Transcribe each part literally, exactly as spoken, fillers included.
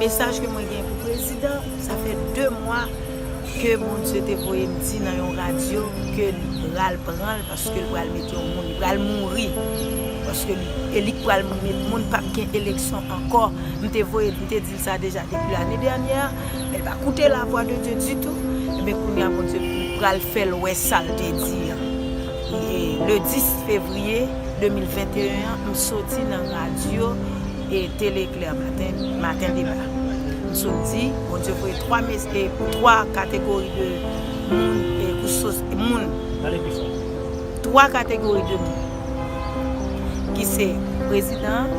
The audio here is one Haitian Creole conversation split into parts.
Mesaj ke mwen gen pou prezidan, sa fè de mwa ke Bondye te voye m di nan yon radyo ke li pral pran l paske l pral mete yon moun, li pral mouri. Paske li, e li k pral met moun, p ap gen eleksyon ankò. M te voye, m te di l sa deja depi lane dènyè, men l pa koute la voix de Dieu ditou. Ebyen, kounye a, Bondye pral fè l wè sa l te di an. E le dis fevriye de mil venteyen an, m soti nan radyo e Tele Eklè Maten, Maten Deba. M sot di, Bondye voye twa mes-, e, twa kategori de moun, e, pou sos-, moun. Pale pi fò. Twa kategori de moun, ki se prezidan,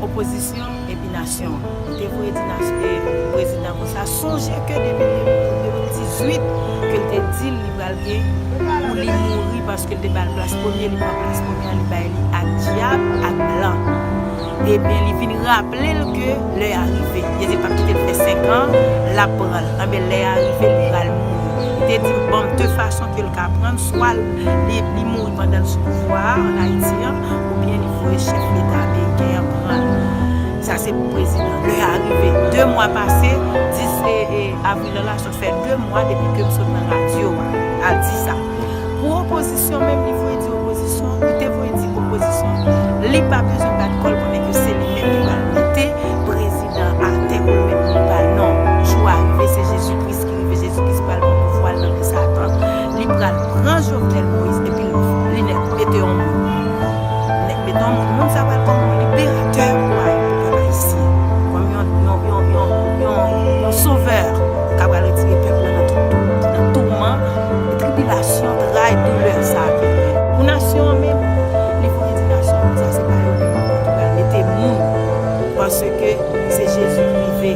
opozisyon, epi nasyon an. M te voye di nas-, e, prezidan konsa, sonje ke depi de mil dizuit ke l te di l li pral gen pou li mouri paske l te ba l plas premye, li pran plas premye a, li bay li ak dyab, ak blan. Ebyen, li vin raple l ke lè a rive. Jezi p ap kite l fè senk an, l ap pran l. Anben, lè a rive, li pral mouri. Li te di m, bon, de fason ke l ka pran l, swa li, li mouri pandan l sou pouvwa a, ann Ayiti an, oubyen li voye chèf leta ameriken an pran l. Sa se pou prezidan. Lè a rive. De mwa pase, dis, e, e, avril la, sa fè de mwa depi ke m sot nan radyo a, al di sa. Pou opozisyon menm, li voye di opozisyon, li te voye di opozisyon, li pa bezwen bat kò l konnen ke se li menm ki pral mete prezidan atè pou l met moun pa l. Non, jou a rive, se Jezi Kris ki rive, Jezi Kris pral pran pouvwa l nan men Satan. Li pral pran Jovenel Moïse epi li nèk mete yon moun. Nèk mete yon moun, moun sa pral kòm yon liberatè pou, pou pèp ayisyen. Kòm yon, yon, yon, yon, yon, yon sovè k ap pral retire pèp la nan tout, tout, nan touman, tribilasyon, tray, doulè sa a ke gen. Pou nasyon an menm, li voye di nasyon an sa, se pa yo menm ankò ki pral mete moun. Paske se Jezi ki rive.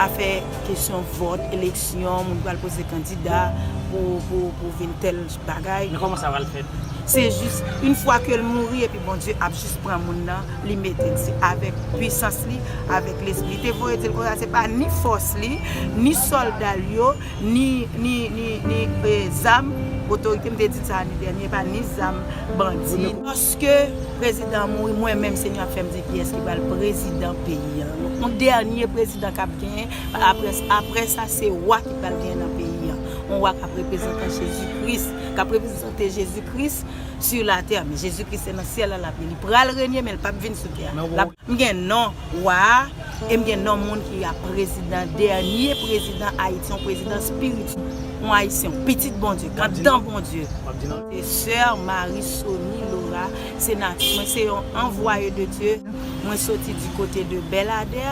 Afè kesyon vòt, eleksyon, moun pral poze kandida pou, pou, pou vin tèl bagay. Men kòman sa pral fèt? Se jis, yon fwa ke l mouri, epi Bondye ap jis pran moun nan, li mete l, se avèk pwisans li, avèk lespri. Li te voye di l konsa, se pa ni fòs li, ni sòlda l yo, ni, ni, ni, ni, e, zam, otorite, m te di l sa ane dènye, pa ni zam bandi. Lòske prezidan an mouri, mwen menm, Senyè ap fè m di kiyès ki pral prezidan peyi an. Yon dènye prezidan k ap genyen, apre, apre sa, se wa ki pral genyen nan peyi an. Yon wa k ap reprezante Jezi Kris, k ap reprezante Jezi Kris sur la terre. Men Jezi Kris se nan syèl la l ap ye. Li pral renye, men l p ap vin sou tè a. L ap M gen non wa a, e m gen non moun ki ap prezidan, dènye prezidan Ayiti, yon prezidan espirityèl, yon Ayisyen, yon pitit Bondye, k anndan Bondye. Se sè Marie Sony Laura, se nat-, mwen se yon anvwaye de Dye. Mwen soti di kote de Bèladè,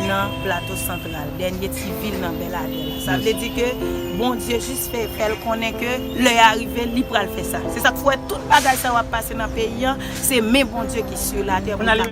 nan Plato Santral, dènye ti vil nan Bèladè la. Sa vle di ke Bondye jis fè, fè l konnen ke lè a rive, li pral fè sa. Se sa k fè tout bagay sa yo ap pase nan peyi an, se men Bondye ki sur la terre.